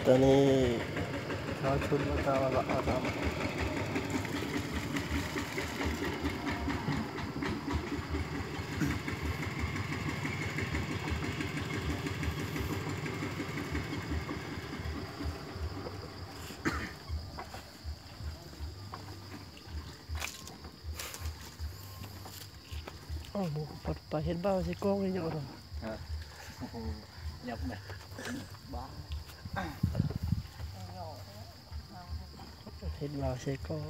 ຕອນນີ້ເຂົາຊຸດມາຕາມລະເອົາຕາມ ໂອ້ ບໍ່ ປາ ປາເຫັດບ່າວໃສ່ກ້ອງນີ້ເນາະ ຮະ ໂອ້ໂຫ ຫຍັບນະ ບ້າ ເຫັດບ່າວໃສ່ກ້ອງ.